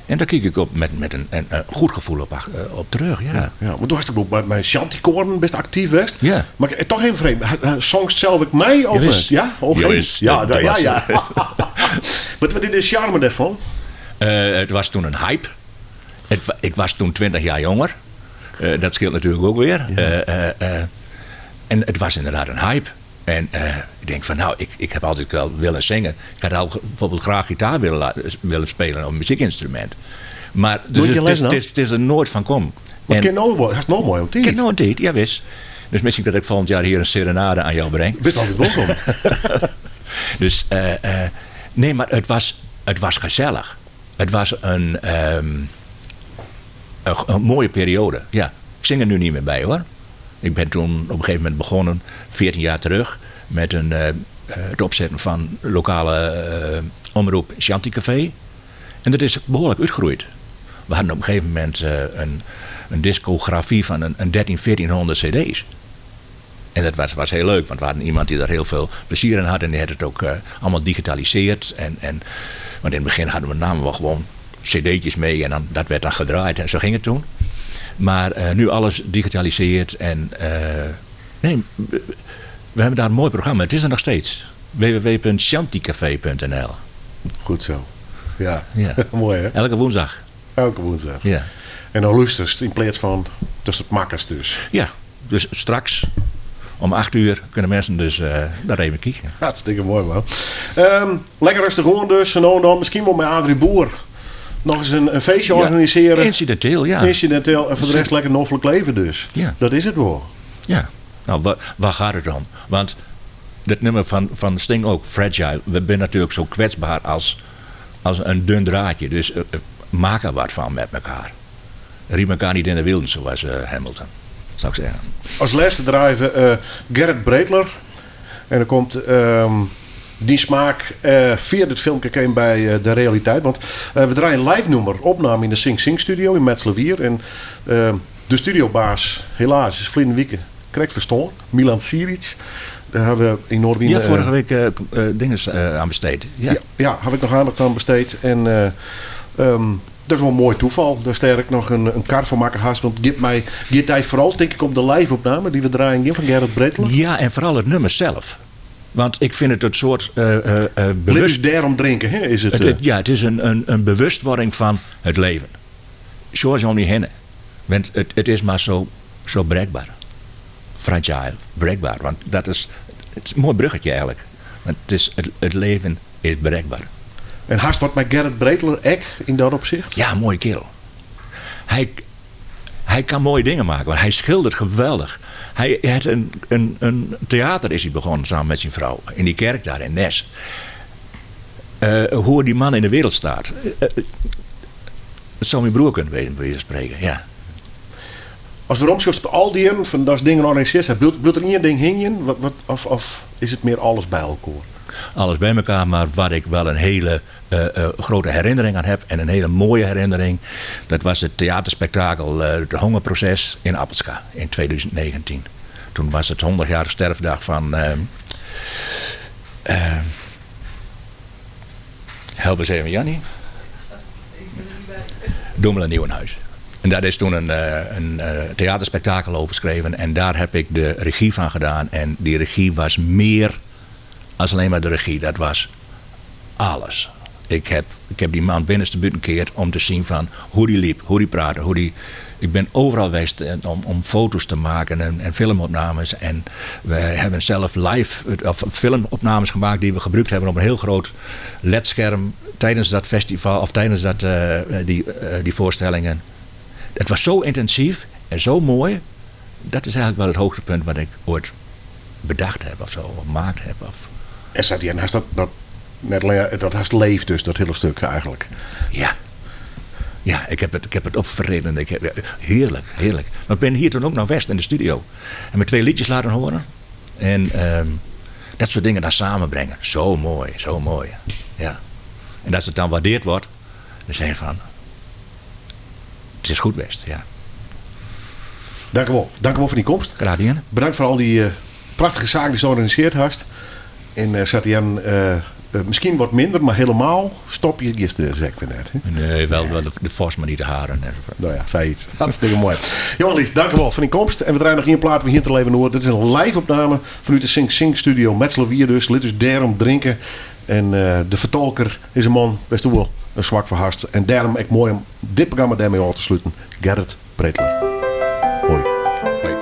En daar kijk ik op met, met een, een, een goed gevoel op, eh, op terug. Ja. Ja, ja, want do hast ek mei shantykoaren bist aktyf west. Ja. Mar toch even vreemd, songst sels ek mei? Of, Jawis. Ja? Oké. Jawis, Ja, dat, dat ja, was, ja. Wat, wat is de charme dêrfan? Uh, het was toen een hype. Het, ik was toen 20 jaar jonger. Uh, dat scheelt natuurlijk ook weer. Ja. Uh, en het was inderdaad een hype. En ik denk van nou, ik, ik heb altijd wel willen zingen. Ik had al bijvoorbeeld graag gitaar willen, willen spelen of een muziekinstrument. Maar dus het, het, het, is, het is er nooit van kom. Maar kin no moai, hast no moai op tiid. Kin no tiid, jawis. Dus misschien dat ik volgend jaar hier een serenade aan jou breng. Bist altyd wolkom. Dus nee, maar het was, het was gezellig. Het was een, um, een, een mooie periode. Ja, ik zing er nu niet meer bij hoor. Ik ben toen op een gegeven moment begonnen, 14 jaar terug, met een, uh, het opzetten van lokale uh, omroep Shanty Café. En dat is behoorlijk uitgegroeid. We hadden op een gegeven moment uh, een, een discografie van een, een 13, 1400 cd's. En dat was, was heel leuk, want we hadden iemand die daar heel veel plezier in had. En die had het ook uh, allemaal digitaliseerd. En, en, want in het begin hadden we namen we gewoon cd'tjes mee en dan, dat werd dan gedraaid. En zo ging het toen. Maar uh, nu alles digitaliseerd en uh, nee, we hebben daar een mooi programma. Het is er nog steeds. www.shantycafé.nl Goed zo. Ja, ja. mooi hè? Elke woensdag. Elke woensdag. Ja. En dan luisterst in plaats van tussen het makkers dus. Ja, dus straks om 8 uur kunnen mensen dus uh, daar even kijken. Hartstikke mooi man. Um, lekker rustig oan dus. En dan misschien wel met Adrie Boer nog eens een, een feestje ja, organiseren. Incidenteel, ja. Incidenteel. En voor de rest lekker noflik leven dus. Ja. Dat is het wel. Ja. Nou, waar, waar gaat het om? Want dat nummer van, van Sting ook, Fragile. We zijn natuurlijk zo kwetsbaar als, als een dun draadje. Dus uh, maak er wat van met elkaar. Ried elkaar niet in de wielen, zoals Hamilton, zou ik zeggen. As lêste draaie we Gerrit Breteler. En dan komt dyn smaak fia dit filmke kin by de realiteit. Want we draaie in live nûmer, opnaam yn de Sing Sing Studio yn Metslawier. En de studiobaas, helaas, is ferline wike krekt ferstoarn, Milan Ciric. Dêr hawwe we yn Noardewyn... Ja, foarige week dinges aan besteed. Ja. Ja, haw ik noch aandacht aan besteed. En dat is wol in moai toefal datst dêr ek noch in kar foar makke hast. Want giet my, giet dy foaral tink ik om de live-opname dy't we draaien gean fan Gerrit Breteler? Ja, en foaral it nûmer sels. Want ik fyn it in soart bewust... Lit ús dêrom drinke, hè, is it. Ja, it is in bewustwording fan it leven. Sjoch om dy hinne. Want it is mar so brekber. Fragile, brekber. Want dat is, it is in moai bruggetje eigentlik. Want it is, it leven is brekber. En hast wat mei Gerrit Breteler ek yn dat opsicht? Ja, moaie kerel. Hy, hy kan moaie dingen maken, want hy skildert geweldich. Hy hat in teater is hy begonnen samen met syn frou. In die kerk daar in Nes. Hoe die man in de wereld staat. Het zou mijn broer kunnen wezen, bij wijze van spreken, ja. As weromsjochst op al dy jierren fan datst dingen organisearre, bliuwt der ien ding hingjen? Wat, wat, of, of is it mear alles by elkoar? Alles by elkoar, mar wat ik wel in hiele grote herinnering aan heb en in hiele moaie herinnering, dat was it teaterspektakel Het Hongerproces in Appelskea in 2019. Toen was it 100-jarige sterfdag fan Help eens even Jannie. Domela Nieuwenhuis. En daar is toen een theaterspektakel over geschreven. En daar heb ik de regie van gedaan. En die regie was meer als alleen maar de regie. Dat was alles. Ik heb die man binnenste buiten keerd om te zien van hoe die liep, hoe die praatte, hoe die... Ik ben overal geweest om foto's te maken en filmopnames. En we hebben zelf live, of filmopnames gemaakt die we gebruikt hebben op een heel groot ledscherm tijdens dat festival of tijdens die voorstellingen. Het was zo intensief en zo mooi. Dat is eigenlijk wel het hoogtepunt wat ik ooit bedacht heb of zo, of gemaakt heb. Of... En zat hij en dat, dat, net, dat haast leeft dus, dat hele stuk eigenlijk. Ja. Ja, ik heb het opgevreten. Heerlijk, heerlijk. Maar ik ben hier toen ook naar West in de studio. En me 2 liedjes laten horen. En dat soort dingen dan samenbrengen. Zo mooi, zo mooi. Ja. En dat het dan waardeerd wordt. Dan zeg je van... Het is goed West, ja. Dank u wel. Dank u wel voor die komst. Graag gedaan. Bedankt voor al die prachtige zaken die je georganiseerd hast. En Satien, misschien wat minder, maar helemaal stop je gisteren, zeg ik weer net. Hè? Nee, wel de vos, maar niet de haren. Enzovoort. Nou ja, zei iets. Hartstikke mooi. Johan Lies, dank u wel voor die komst. En we draaien nog één plaat, we hier te leven hoor. Dit is een live opname vanuit de Sing Sing Studio. Metslawier dus, lid dus daarom drinken. En de vertolker is een man, best wel een zwak verhast. En daarom echt mooi om dit programma daarmee af te sluiten. Gerrit Breteler. Hoi. Hoi.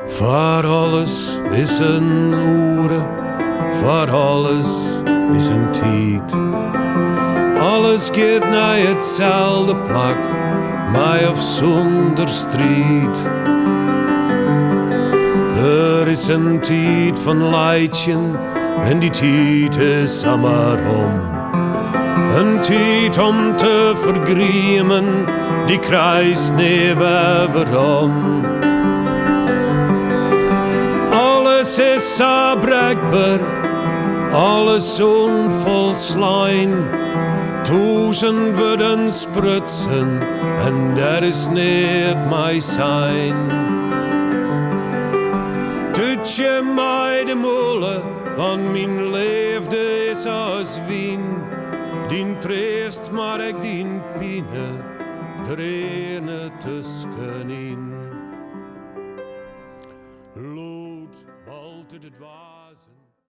Voor alles is een oere, voor alles is een tijd. Alles gaat naar hetzelfde plak, mij of zonder strijd. Er is een tijd van lijden en die tijd is maar om. Een tijd om te vergriemen, die krijgt niet waarom. Alles is zo breekber, alles onvolslijn. Duizend woorden sprutsen en daar is niet mij zijn. Tut je mij de molen, want mijn liefde is als wien. Dien treest, maar ik dien pine, er ene tussenin.